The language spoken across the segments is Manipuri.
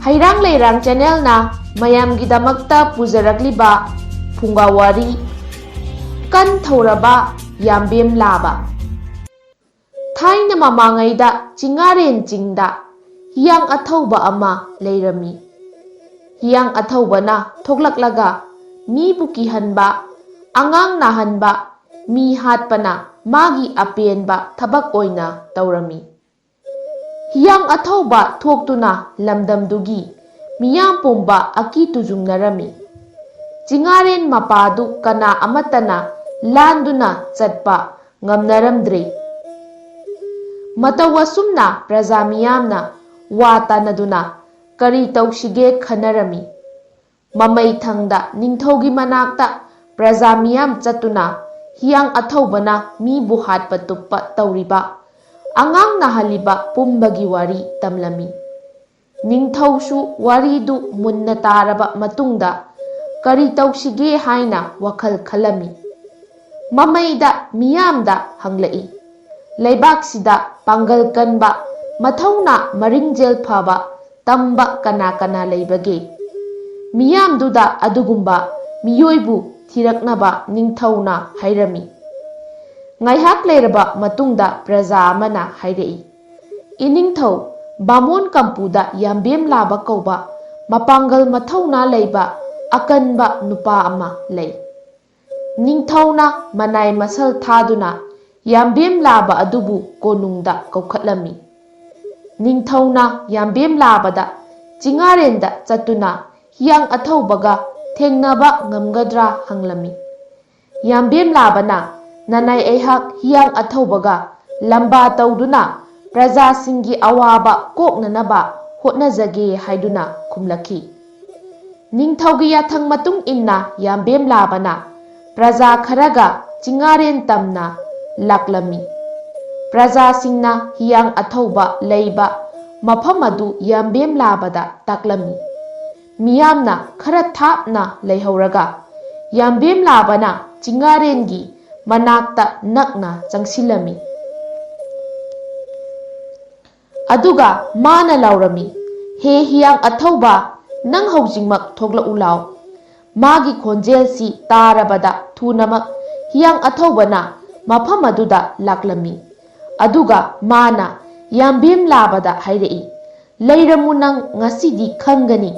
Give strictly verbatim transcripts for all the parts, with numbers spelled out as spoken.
ꯍꯩꯔꯥꯡ ꯂꯩꯔꯥꯡ ꯆꯦꯅꯦꯜꯅ ꯃꯌꯥꯝꯒꯤꯗꯃꯛꯇ ꯄꯨꯖꯔꯛꯂꯤꯕ ꯐꯨꯡꯒꯥ ꯋꯥꯔꯤ, ꯀꯟ ꯊꯧꯔꯕ ꯌꯥꯝꯕꯦꯝ ꯂꯥꯕ꯫ ꯊꯥꯏꯅ ꯃꯃꯥꯡꯉꯩꯗ ꯆꯤꯡꯉꯥꯔꯦꯟ ꯆꯤꯡꯗ ꯍꯤꯌꯥꯡ ꯑꯊꯧꯕ ꯑꯃ ꯂꯩꯔꯝꯃꯤ꯫ ꯍꯤꯌꯥꯡ ꯑꯊꯧꯕꯅ ꯊꯣꯛꯂꯛꯂꯒ ꯃꯤꯕꯨ ꯀꯤꯍꯟꯕ, ꯑꯉꯥꯡ ꯅꯥꯍꯟꯕ, ꯃꯤ ꯍꯥꯠꯄꯅ ꯃꯥꯒꯤ ꯑꯄꯦꯟꯕ ꯊꯕꯛ ꯑꯣꯏꯅ ꯇꯧꯔꯝꯃꯤ꯫ ꯍꯤꯌꯥꯡ ꯑꯊꯧꯕ ꯊꯣꯛꯇꯨꯅ ꯂꯝꯗꯝꯗꯨꯒꯤ ꯃꯤꯌꯥꯝ ꯄꯨꯝꯕ ꯑꯀꯤ ꯇꯨꯖꯨꯡꯅꯔꯝꯃꯤ꯫ ꯆꯤꯡꯉꯥꯔꯦꯟ ꯃꯄꯥꯗꯨ ꯀꯅꯥ ꯑꯃꯠꯇꯅ ꯂꯥꯟꯗꯨꯅ ꯆꯠꯄ ꯉꯝꯅꯔꯝꯗ꯭ꯔꯦ꯫ ꯃꯇꯧ ꯑꯁꯨꯝꯅ ꯄ꯭ꯔꯖꯥ ꯃꯤꯌꯥꯝꯅ ꯋꯥ ꯇꯥꯅꯗꯨꯅ ꯀꯔꯤ ꯇꯧꯁꯤꯒꯦ ꯈꯟꯅꯔꯝꯃꯤ꯫ ꯃꯃꯩ ꯊꯪꯗ ꯅꯤꯡꯊꯧꯒꯤ ꯃꯅꯥꯛꯇ ꯄ꯭ꯔꯖꯥ ꯃꯤꯌꯥꯝ ꯆꯠꯇꯨꯅ ꯍꯤꯌꯥꯡ ꯑꯊꯧꯕꯅ ꯃꯤꯕꯨ ꯍꯥꯠꯄ ꯇꯨꯞꯄ ꯇꯧꯔꯤꯕ, ꯑꯉꯥꯡ ꯅꯥꯍꯜꯂꯤꯕ ꯄꯨꯝꯕꯒꯤ ꯋꯥꯔꯤ ꯇꯝꯂꯝꯃꯤ꯫ ꯅꯤꯡꯊꯧꯁꯨ ꯋꯥꯔꯤꯗꯨ ꯃꯨꯟꯅ ꯇꯥꯔꯕ ꯃꯇꯨꯡꯗ ꯀꯔꯤ ꯇꯧꯁꯤꯒꯦ ꯍꯥꯏꯅ ꯋꯥꯈꯜ ꯈꯜꯂꯝꯃꯤ꯫ ꯃꯃꯩꯗ ꯃꯤꯌꯥꯝꯗ ꯍꯪꯂꯛꯏ, "ꯂꯩꯕꯥꯛꯁꯤꯗ ꯄꯥꯡꯒꯜ ꯀꯟꯕ, ꯃꯊꯧꯅꯥ ꯃꯔꯤꯡꯖꯦꯜ ꯐꯕ, ꯇꯝꯕ ꯀꯅꯥ ꯀꯅꯥ ꯂꯩꯕꯒꯦ?" ꯃꯤꯌꯥꯝꯗꯨꯗ ꯑꯗꯨꯒꯨꯝꯕ ꯃꯤꯑꯣꯏꯕꯨ ꯊꯤꯔꯛꯅꯕ ꯅꯤꯡꯊꯧꯅ ꯍꯥꯏꯔꯝꯃꯤ꯫ ꯉꯥꯏꯍꯥꯛ ꯂꯩꯔꯕ ꯃꯇꯨꯡꯗ ꯄ꯭ꯔꯖꯥ ꯑꯃꯅ ꯍꯥꯏꯔꯛꯏ, "ꯏꯅꯤꯡꯊꯧ, ꯕꯥꯃꯣꯟ ꯀꯝꯄꯨꯗ ꯌꯥꯝꯕꯦꯝ ꯂꯥꯕ ꯀꯧꯕ ꯃꯄꯥꯡꯒꯜ ꯃꯊꯧꯅꯥ ꯂꯩꯕ ꯑꯀꯟꯕ ꯅꯨꯄꯥ ꯑꯃ ꯂꯩ꯫" ꯅꯤꯡꯊꯧꯅ ꯃꯅꯥꯏ ꯃꯁꯜ ꯊꯥꯗꯨꯅ ꯌꯥꯝꯕꯦꯝ ꯂꯥꯕ ꯑꯗꯨꯕꯨ ꯀꯣꯅꯨꯡꯗ ꯀꯧꯈꯠꯂꯝꯃꯤ꯫ ꯅꯤꯡꯊꯧꯅ ꯌꯥꯝꯕꯦꯝ ꯂꯥꯕꯗ ꯆꯤꯡꯉꯥꯔꯦꯟꯗ ꯆꯠꯇꯨꯅ ꯍꯤꯌꯥꯡ ꯑꯊꯧꯕꯒ ꯊꯦꯡꯅꯕ ꯉꯝꯒꯗ꯭ꯔꯥ ꯍꯪꯂꯝꯃꯤ꯫ ꯌꯥꯝꯕꯦꯝ ꯂꯥꯕꯅ, "ꯅꯅꯥꯏ ꯑꯩꯍꯥꯛ ꯍꯤꯌꯥꯡ ꯑꯊꯧꯕꯒ ꯂꯝꯕꯥ ꯇꯧꯗꯨꯅ ꯄ꯭ꯔꯖꯥꯁꯤꯡꯒꯤ ꯑꯋꯥꯕ ꯀꯣꯛꯅꯅꯕ ꯍꯣꯠꯅꯖꯒꯦ" ꯍꯥꯏꯗꯨꯅ ꯈꯨꯝꯂꯛꯈꯤ꯫ ꯅꯤꯡꯊꯧꯒꯤ ꯌꯥꯊꯪ ꯃꯇꯨꯡ ꯏꯟꯅ ꯌꯥꯝꯕꯦꯝ ꯂꯥꯕꯅ ꯄ꯭ꯔꯖꯥ ꯈꯔꯒ ꯆꯤꯡꯉꯥꯔꯦꯟ ꯇꯝꯅ ꯂꯥꯛꯂꯝꯃꯤ꯫ ꯄ꯭ꯔꯖꯥꯁꯤꯡꯅ ꯍꯤꯌꯥꯡ ꯑꯊꯧꯕ ꯂꯩꯕ ꯃꯐꯝ ꯑꯗꯨ ꯌꯥꯝꯕꯦꯝ ꯂꯥꯕꯗ ꯇꯥꯛꯂꯝꯃꯤ꯫ ꯃꯤꯌꯥꯝꯅ ꯈꯔ ꯊꯥꯞꯅ ꯂꯩꯍꯧꯔꯒ ꯌꯥꯝꯕꯦꯝ ꯂꯥꯕꯅ ꯆꯤꯡꯉꯥꯔꯦꯟꯒꯤ ꯃꯅꯥꯛꯇ ꯅꯛꯅ ꯆꯪꯁꯤꯜꯂꯝꯃꯤ꯫ ꯑꯗꯨꯒ ꯃꯥꯅ ꯂꯥꯎꯔꯝꯃꯤ, "ꯍꯦ ꯍꯤꯌꯥꯡ ꯑꯊꯧꯕ, ꯅꯪ ꯍꯧꯖꯤꯛꯃꯛ ꯊꯣꯛꯂꯛꯎ ꯂꯥꯎ꯫" ꯃꯥꯒꯤ ꯈꯣꯟꯖꯦꯜꯁꯤ ꯇꯥꯔꯕꯗ ꯊꯨꯅꯃꯛ ꯍꯤꯌꯥꯡ ꯑꯊꯧꯕꯅ ꯃꯐꯝ ꯑꯗꯨꯗ ꯂꯥꯛꯂꯝꯃꯤ꯫ ꯑꯗꯨꯒ ꯃꯥꯅ ꯌꯥꯝꯕꯦꯝ ꯂꯥꯕꯗ ꯍꯥꯏꯔꯛꯏ, "ꯂꯩꯔꯝꯃꯨ ꯅꯪ, ꯉꯁꯤꯗꯤ ꯈꯪꯒꯅꯤ,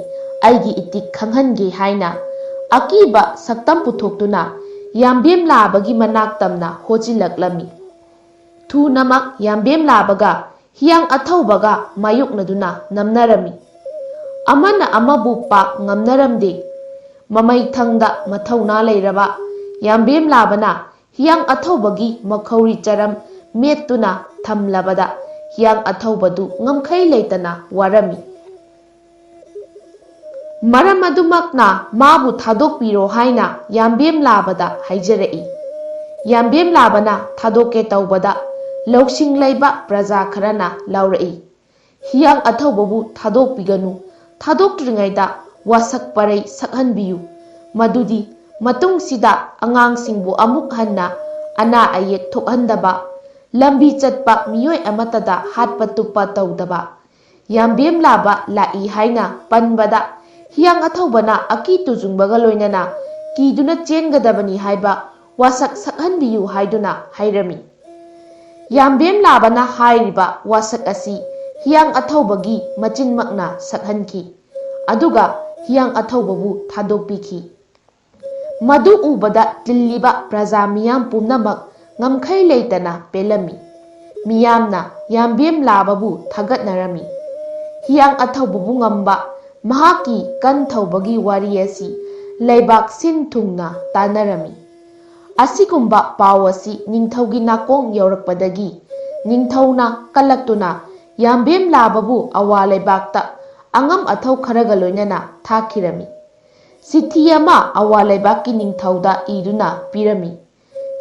ꯑꯩꯒꯤ ꯏꯇꯤꯛ ꯈꯪꯍꯟꯒꯦ" ꯍꯥꯏꯅ ꯑꯀꯤꯕ ꯁꯛꯇꯝ ꯄꯨꯊꯣꯛꯇꯨꯅ ꯌꯥꯝꯕꯦꯝ ꯂꯥꯕꯒꯤ ꯃꯅꯥꯛ ꯇꯝꯅ ꯍꯣꯆꯤꯜꯂꯛꯂꯝꯃꯤ꯫ ꯊꯨꯅꯃꯛ ꯌꯥꯝꯕꯦꯝ ꯂꯥꯕꯒ ꯍꯤꯌꯥꯡ ꯑꯊꯧꯕꯒ ꯃꯥꯌꯣꯛꯅꯗꯨꯅ ꯅꯝꯅꯔꯝꯃꯤ꯫ ꯑꯃꯅ ꯑꯃꯕꯨ ꯄꯥꯛ ꯉꯝꯅꯔꯝꯗꯦ꯫ ꯃꯃꯩꯊꯪꯗ ꯃꯊꯧꯅꯥ ꯂꯩꯔꯕ ꯌꯥꯝꯕꯦꯝ ꯂꯥꯕꯅ ꯍꯤꯌꯥꯡ ꯑꯊꯧꯕꯒꯤ ꯃꯈꯧꯔꯤ ꯆꯔꯝ ꯃꯦꯠꯇꯨꯅ ꯊꯝꯂꯕꯗ ꯍꯤꯌꯥꯡ ꯑꯊꯧꯕꯗꯨ ꯉꯝꯈꯩ ꯂꯩꯇꯅ ꯋꯥꯔꯝꯃꯤ꯫ ꯃꯔꯝ ꯑꯗꯨꯃꯛꯅ ꯃꯥꯕꯨ ꯊꯥꯗꯣꯛꯄꯤꯔꯣ ꯍꯥꯏꯅ ꯌꯥꯝꯕꯦꯝ ꯂꯥꯕꯗ ꯍꯥꯏꯖꯔꯛꯏ꯫ ꯌꯥꯝꯕꯦꯝ ꯂꯥꯕꯅ ꯊꯥꯗꯣꯛꯀꯦ ꯇꯧꯕꯗ ꯂꯧꯁꯤꯡ ꯂꯩꯕ ꯄ꯭ꯔꯖꯥ ꯈꯔꯅ ꯂꯥꯎꯔꯛꯏ, "ꯍꯤꯌꯥꯡ ꯑꯊꯧꯕꯕꯨ ꯊꯥꯗꯣꯛꯄꯤꯒꯅꯨ, ꯊꯥꯗꯣꯛꯇ꯭ꯔꯤꯉꯩꯗ ꯋꯥꯁꯛ ꯄꯔꯩ ꯁꯛꯍꯟꯕꯤꯌꯨ, ꯃꯗꯨꯗꯤ ꯃꯇꯨꯡꯁꯤꯗ ꯑꯉꯥꯡꯁꯤꯡꯕꯨ ꯑꯃꯨꯛ ꯍꯟꯅ ꯑꯅꯥ ꯑꯌꯦꯛ ꯊꯣꯛꯍꯟꯗꯕ, ꯂꯝꯕꯤ ꯆꯠꯄ ꯃꯤꯑꯣꯏ ꯑꯃꯠꯇꯗ ꯍꯥꯠꯄ ꯇꯨꯞꯄ ꯇꯧꯗꯕ꯫" ꯌꯥꯝꯕꯦꯝ ꯂꯥꯕ ꯂꯥꯛꯏ ꯍꯥꯏꯅ ꯄꯟꯕꯗ ꯍꯤꯌꯥꯡ ꯑꯊꯧꯕꯅ ꯑꯀꯤ ꯇꯨꯖꯨꯡꯕꯒ ꯂꯣꯏꯅꯅ ꯀꯤꯗꯨꯅ ꯆꯦꯟꯒꯗꯕꯅꯤ ꯍꯥꯏꯕ ꯋꯥꯁꯛ ꯁꯛꯍꯟꯕꯤꯌꯨ ꯍꯥꯏꯗꯨꯅ ꯍꯥꯏꯔꯝꯃꯤ꯫ ꯌꯥꯝꯕꯦꯝ ꯂꯥꯕꯅ ꯍꯥꯏꯔꯤꯕ ꯋꯥꯁꯛ ꯑꯁꯤ ꯍꯤꯌꯥꯡ ꯑꯊꯧꯕꯒꯤ ꯃꯆꯤꯟꯃꯛꯅ ꯁꯛꯍꯟꯈꯤ꯫ ꯑꯗꯨꯒ ꯍꯤꯌꯥꯡ ꯑꯊꯧꯕꯕꯨ ꯊꯥꯗꯣꯛꯄꯤꯈꯤ꯫ ꯃꯗꯨ ꯎꯕꯗ ꯇꯤꯜꯂꯤꯕ ꯄ꯭ꯔꯖꯥ ꯃꯤꯌꯥꯝ ꯄꯨꯝꯅꯃꯛ ꯉꯝꯈꯩ ꯂꯩꯇꯅ ꯄꯦꯜꯂꯝꯃꯤ꯫ ꯃꯤꯌꯥꯝꯅ ꯌꯥꯝꯕꯦꯝ ꯂꯥꯕꯕꯨ ꯊꯥꯒꯠꯅꯔꯝꯃꯤ꯫ ꯍꯤꯌꯥꯡ ꯑꯊꯧꯕꯕꯨ ꯉꯝꯕ ꯃꯍꯥꯛꯀꯤ ꯀꯟ ꯊꯧꯕꯒꯤ ꯋꯥꯔꯤ ꯑꯁꯤ ꯂꯩꯕꯥꯛ ꯁꯤꯟ ꯊꯨꯡꯅ ꯇꯥꯟꯅꯔꯝꯃꯤ꯫ ꯑꯁꯤꯒꯨꯝꯕ ꯄꯥꯎ ꯑꯁꯤ ꯅꯤꯡꯊꯧꯒꯤ ꯅꯥꯀꯣꯡ ꯌꯧꯔꯛꯄꯗꯒꯤ ꯅꯤꯡꯊꯧꯅ ꯀꯜꯂꯛꯇꯨꯅ ꯌꯥꯝꯕꯦꯝ ꯂꯥꯕꯕꯨ ꯑꯋꯥ ꯂꯩꯕꯥꯛꯇ ꯑꯉꯝ ꯑꯊꯧ ꯈꯔꯒ ꯂꯣꯏꯅꯅ ꯊꯥꯈꯤꯔꯝꯃꯤ꯫ ꯆꯤꯊꯤ ꯑꯃ ꯑꯋꯥ ꯂꯩꯕꯥꯛꯀꯤ ꯅꯤꯡꯊꯧꯗ ꯏꯗꯨꯅ ꯄꯤꯔꯝꯃꯤ꯫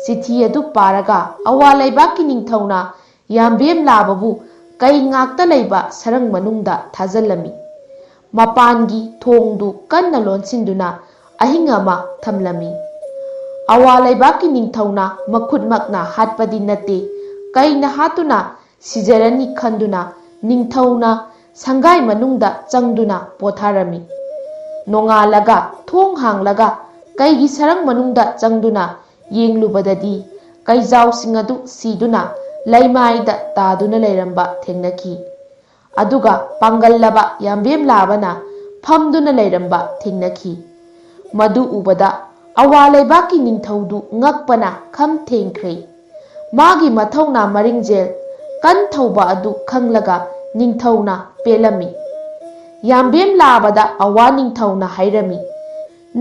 ꯆꯤꯊꯤ ꯑꯗꯨ ꯄꯥꯔꯒ ꯑꯋꯥ ꯂꯩꯕꯥꯛꯀꯤ ꯅꯤꯡꯊꯧꯅ ꯌꯥꯝꯕꯦꯝ ꯂꯥꯕꯕꯨ ꯀꯩ ꯉꯥꯛꯇ ꯂꯩꯕ ꯁꯔꯪ ꯃꯅꯨꯡꯗ ꯊꯥꯖꯤꯜꯂꯝꯃꯤ꯫ ꯃꯄꯥꯟꯒꯤ ꯊꯣꯡꯗꯨ ꯀꯟꯅ ꯂꯣꯟꯁꯤꯟꯗꯨꯅ ꯑꯍꯤꯡ ꯑꯃ ꯊꯝꯂꯝꯃꯤ꯫ ꯑꯋꯥ ꯂꯩꯕꯥꯛꯀꯤ ꯅꯤꯡꯊꯧꯅ ꯃꯈꯨꯠꯃꯛꯅ ꯍꯥꯠꯄꯗꯤ ꯅꯠꯇꯦ, ꯀꯩꯅ ꯍꯥꯠꯇꯨꯅ ꯁꯤꯖꯔꯅꯤ ꯈꯟꯗꯨꯅ ꯅꯤꯡꯊꯧꯅ ꯁꯪꯒꯥꯏ ꯃꯅꯨꯡꯗ ꯆꯪꯗꯨꯅ ꯄꯣꯊꯥꯔꯝꯃꯤ꯫ ꯅꯣꯡꯉꯥꯜꯂꯒ ꯊꯣꯡ ꯍꯥꯡꯂꯒ ꯀꯩꯒꯤ ꯁꯔꯪ ꯃꯅꯨꯡꯗ ꯆꯪꯗꯨꯅ ꯌꯦꯡꯂꯨꯕꯗꯗꯤ ꯀꯩꯖꯥꯎꯁꯤꯡ ꯑꯗꯨ ꯁꯤꯗꯨꯅ ꯂꯩꯃꯥꯏꯗ ꯇꯥꯗꯨꯅ ꯂꯩꯔꯝꯕ ꯊꯦꯡꯅꯈꯤ꯫ ꯑꯗꯨꯒ ꯄꯥꯡꯒꯜꯂꯕ ꯌꯥꯝꯕꯦꯝ ꯂꯥꯕꯅ ꯐꯝꯗꯨꯅ ꯂꯩꯔꯝꯕ ꯊꯦꯡꯅꯈꯤ꯫ ꯃꯗꯨ ꯎꯕꯗ ꯑꯋꯥ ꯂꯩꯕꯥꯛꯀꯤ ꯅꯤꯡꯊꯧꯗꯨ ꯉꯛꯄꯅ ꯈꯝ ꯊꯦꯡꯈ꯭ꯔꯦ꯫ ꯃꯥꯒꯤ ꯃꯊꯧꯅꯥ ꯃꯔꯤꯡꯖꯦꯜ ꯀꯟ ꯊꯧꯕ ꯑꯗꯨ ꯈꯪꯂꯒ ꯅꯤꯡꯊꯧꯅ ꯄꯦꯜꯂꯝꯃꯤ꯫ ꯌꯥꯝꯕꯦꯝ ꯂꯥꯕꯗ ꯑꯋꯥ ꯅꯤꯡꯊꯧꯅ ꯍꯥꯏꯔꯝꯃꯤ,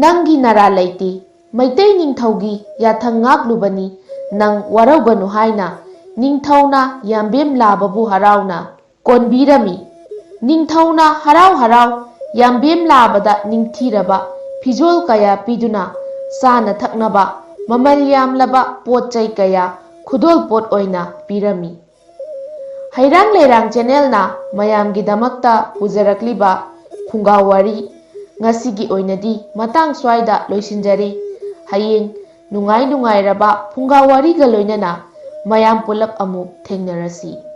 "ꯅꯪꯒꯤ ꯅꯔꯥ ꯂꯩꯇꯦ, ꯃꯩꯇꯩ ꯅꯤꯡꯊꯧꯒꯤ ꯌꯥꯊꯪ ꯉꯥꯛꯂꯨꯕꯅꯤ, ꯅꯪ ꯋꯥꯔꯧꯒꯅꯨ" ꯍꯥꯏꯅ ꯅꯤꯡꯊꯧꯅ ꯌꯥꯝꯕꯦꯝ ꯂꯥꯕꯕꯨ ꯍꯔꯥꯎꯅ ꯀꯣꯟꯕꯤꯔꯝꯃꯤ꯫ ꯅꯤꯡꯊꯧꯅ ꯍꯔꯥꯎ ꯍꯔꯥꯎ ꯌꯥꯝꯕꯦꯝ ꯂꯥꯕꯗ ꯅꯤꯡꯊꯤꯔꯕ ꯐꯤꯖꯣꯜ ꯀꯌꯥ ꯄꯤꯗꯨꯅ ꯆꯥꯅ ꯊꯛꯅꯕ ꯃꯃꯜ ꯌꯥꯝꯂꯕ ꯄꯣꯠ ꯆꯩ ꯀꯌꯥ ꯈꯨꯗꯣꯜ ꯄꯣꯠ ꯑꯣꯏꯅ ꯄꯤꯔꯝꯃꯤ꯫ ꯍꯩꯔꯥꯡ ꯂꯩꯔꯥꯡ ꯆꯦꯅꯦꯜꯅ ꯃꯌꯥꯝꯒꯤꯗꯃꯛꯇ ꯄꯨꯖꯔꯛꯂꯤꯕ ꯐꯨꯡꯒꯥ ꯋꯥꯔꯤ ꯉꯁꯤꯒꯤ ꯑꯣꯏꯅꯗꯤ ꯃꯇꯥꯡ ꯁ꯭ꯋꯥꯏꯗ ꯂꯣꯏꯁꯤꯟꯖꯔꯦ꯫ ꯍꯌꯦꯡ ꯅꯨꯡꯉꯥꯏ ꯅꯨꯡꯉꯥꯏꯔꯕ ꯐꯨꯡꯒꯥ ꯋꯥꯔꯤꯒ ꯂꯣꯏꯅꯅ ꯃꯌꯥꯝ ꯄꯨꯂꯞ ꯑꯃꯨꯛ ꯊꯦꯡꯅꯔꯁꯤ꯫